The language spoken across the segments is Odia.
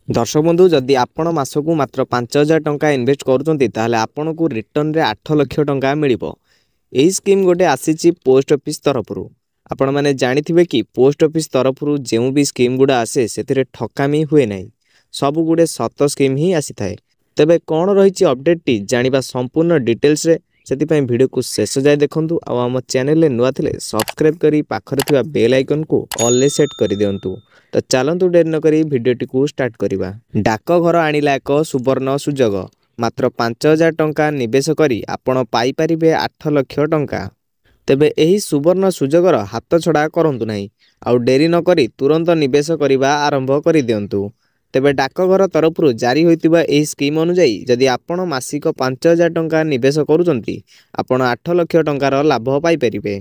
ଦର୍ଶକ ବନ୍ଧୁ, ଯଦି ଆପଣ ମାସକୁ ମାତ୍ର 5000 ଟଙ୍କା ଇନଭେଷ୍ଟ କରୁଛନ୍ତି, ତାହେଲେ ଆପଣଙ୍କୁ ରିଟର୍ଣ୍ଣରେ 8 ଲକ୍ଷ ଟଙ୍କା ମିଳିବ। ଏହି ସ୍କିମ୍ ଗୋଟେ ଆସିଛି ପୋଷ୍ଟ ଅଫିସ୍ ତରଫରୁ। ଆପଣମାନେ ଜାଣିଥିବେ କି ପୋଷ୍ଟ ଅଫିସ୍ ତରଫରୁ ଯେଉଁ ବି ସ୍କିମ୍ ଗୁଡ଼ା ଆସେ, ସେଥିରେ ଠକାମି ହୁଏ ନାହିଁ, ସବୁଗୁଡ଼ିଏ ସତ ସ୍କିମ୍ ହିଁ ଆସିଥାଏ। ତେବେ କ'ଣ ରହିଛି ଅପଡ଼େଟ୍ଟି, ଜାଣିବା ସମ୍ପୂର୍ଣ୍ଣ ଡିଟେଲ୍ସରେ। ସେଥିପାଇଁ ଭିଡ଼ିଓକୁ ଶେଷ ଯାଏ ଦେଖନ୍ତୁ, ଆଉ ଆମ ଚ୍ୟାନେଲରେ ନୂଆ ଥିଲେ ସବସ୍କ୍ରାଇବ୍ କରି ପାଖରେ ଥିବା ବେଲ୍ ଆଇକନ୍କୁ ଅଲ୍ରେ ସେଟ୍ କରିଦିଅନ୍ତୁ। ତ ଚାଲନ୍ତୁ ଡେରି ନକରି ଭିଡ଼ିଓଟିକୁ ଷ୍ଟାର୍ଟ କରିବା। ଡାକଘର ଆଣିଲା ଏକ ସୁବର୍ଣ୍ଣ ସୁଯୋଗ। ମାତ୍ର 5000 ଟଙ୍କା ନିବେଶ କରି ଆପଣ ପାଇପାରିବେ 8 ଲକ୍ଷ ଟଙ୍କା। ତେବେ ଏହି ସୁବର୍ଣ୍ଣ ସୁଯୋଗର ହାତଛଡ଼ା କରନ୍ତୁ ନାହିଁ, ଆଉ ଡେରି ନକରି ତୁରନ୍ତ ନିବେଶ କରିବା ଆରମ୍ଭ କରିଦିଅନ୍ତୁ। ତେବେ ଡାକଘର ତରଫରୁ ଜାରି ହୋଇଥିବା ଏହି ସ୍କିମ୍ ଅନୁଯାୟୀ, ଯଦି ଆପଣ ମାସିକ 5000 ଟଙ୍କା ନିବେଶ କରୁଛନ୍ତି, ଆପଣ 8 ଲକ୍ଷ ଟଙ୍କାର ଲାଭ ପାଇପାରିବେ।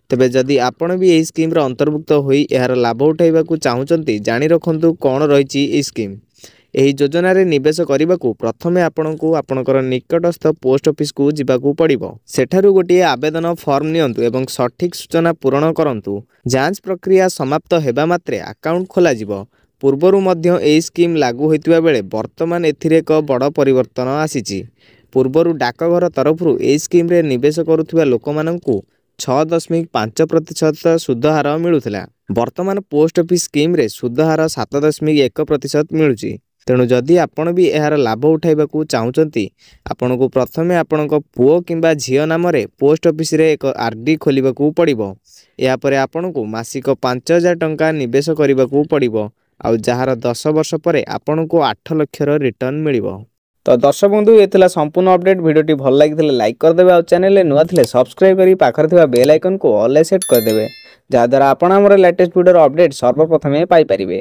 ତେବେ ଯଦି ଆପଣ ବି ଏହି ସ୍କିମ୍ର ଅନ୍ତର୍ଭୁକ୍ତ ହୋଇ ଏହାର ଲାଭ ଉଠାଇବାକୁ ଚାହୁଁଛନ୍ତି, ଜାଣି ରଖନ୍ତୁ କ'ଣ ରହିଛି ଏହି ସ୍କିମ୍। ଏହି ଯୋଜନାରେ ନିବେଶ କରିବାକୁ ପ୍ରଥମେ ଆପଣଙ୍କୁ ଆପଣଙ୍କର ନିକଟସ୍ଥ ପୋଷ୍ଟ ଅଫିସକୁ ଯିବାକୁ ପଡ଼ିବ। ସେଠାରୁ ଗୋଟିଏ ଆବେଦନ ଫର୍ମ ନିଅନ୍ତୁ ଏବଂ ସଠିକ୍ ସୂଚନା ପୂରଣ କରନ୍ତୁ। ଯାଞ୍ଚ ପ୍ରକ୍ରିୟା ସମାପ୍ତ ହେବା ମାତ୍ରେ ଆକାଉଣ୍ଟ ଖୋଲାଯିବ। ପୂର୍ବରୁ ମଧ୍ୟ ଏହି ସ୍କିମ୍ ଲାଗୁ ହୋଇଥିବା ବେଳେ ବର୍ତ୍ତମାନ ଏଥିରେ ଏକ ବଡ଼ ପରିବର୍ତ୍ତନ ଆସିଛି। ପୂର୍ବରୁ ଡାକଘର ତରଫରୁ ଏହି ସ୍କିମ୍ରେ ନିବେଶ କରୁଥିବା ଲୋକମାନଙ୍କୁ 6.5% ସୁଧ ହାର ମିଳୁଥିଲା। ବର୍ତ୍ତମାନ ପୋଷ୍ଟ ଅଫିସ୍ ସ୍କିମ୍ରେ ସୁଧ ହାର 7.1% ମିଳୁଛି। ତେଣୁ ଯଦି ଆପଣ ବି ଏହାର ଲାଭ ଉଠାଇବାକୁ ଚାହୁଁଛନ୍ତି, ଆପଣଙ୍କୁ ପ୍ରଥମେ ଆପଣଙ୍କ ପୁଅ କିମ୍ବା ଝିଅ ନାମରେ ପୋଷ୍ଟ ଅଫିସରେ ଏକ ଆର୍ ଡି ଖୋଲିବାକୁ ପଡ଼ିବ। ଏହାପରେ ଆପଣଙ୍କୁ ମାସିକ 5000 ଟଙ୍କା ନିବେଶ କରିବାକୁ ପଡ଼ିବ, ଆଉ ଯାହାର 10 ବର୍ଷ ପରେ ଆପଣଙ୍କୁ 8 ଲକ୍ଷର ରିଟର୍ଣ୍ଣ ମିଳିବ। ତ ଦର୍ଶକ ବନ୍ଧୁ, ଏ ଥିଲା ସମ୍ପୂର୍ଣ୍ଣ ଅପଡ଼େଟ୍। ଭିଡ଼ିଓଟି ଭଲ ଲାଗିଥିଲେ ଲାଇକ୍ କରିଦେବେ, ଆଉ ଚ୍ୟାନେଲରେ ନୂଆ ଥିଲେ ସବସ୍କ୍ରାଇବ୍ କରି ପାଖରେ ଥିବା ବେଲ୍ ଆଇକନ୍କୁ ଅଲ୍ରେ ସେଟ୍ କରିଦେବେ, ଯାହାଦ୍ୱାରା ଆପଣ ଆମର ଲାଟେଷ୍ଟ ଭିଡ଼ିଓର ଅପଡ଼େଟ୍ ସର୍ବପ୍ରଥମେ ପାଇପାରିବେ।